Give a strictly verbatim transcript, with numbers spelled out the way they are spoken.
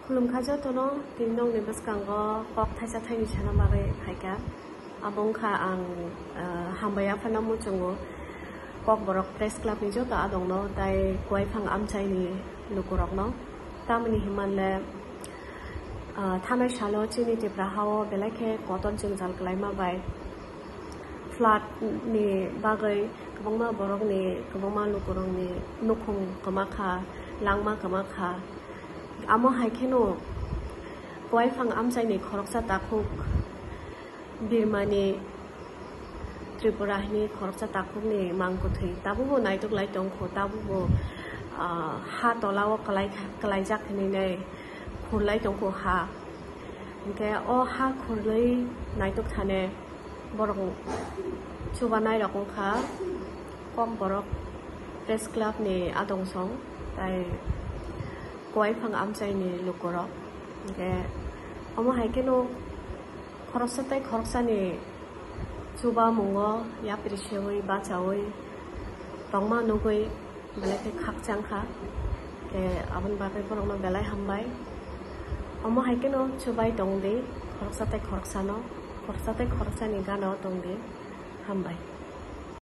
Khulumkha jotono, tini nokni bwskango kok thaisa thaini sana bagwi phaikha. Abo wngkha ang, ah, hambai aphano muchungo Kokborok Press Club ni joto adongno tai Kuaiphang amchaini lukurokno. Tamoni hinmanle, ah, thanai salo chini Tipra hao belai khe kotor jwngjal kwlaima bai flood ni bagwi kwbangma borokni, kwbangma lukurokni nukhung kwma kha, langma kwma kha. Amo hai kheno Kuaiphang amchaini khoroksa takhuk Birmani Tripura hini khoroksa takhukni mangkwthwi tabukbo naitok lai tongkho, tabukbo, ah, ha tolao kwlai, kwlaijak hinwi nai khurlai tongkho ha. Hinkhe o ha khurlwi naitok thane borok chubanai rok wngkha Kokborok Press Club ni adongsong tai Kuaiphang amchaini lukurok. Hinkhe omo hai kheno khoroksa tei khoroksani chubamungo yapri seui bachaui tongma nugui belai khe khakchang kha. Khe aboni bagwi borokno belai hambai. Omo hai kheno chubai tong di khoroksa tei khoroksano, khoroksa tei khoroksani gana o tong di. Hambai.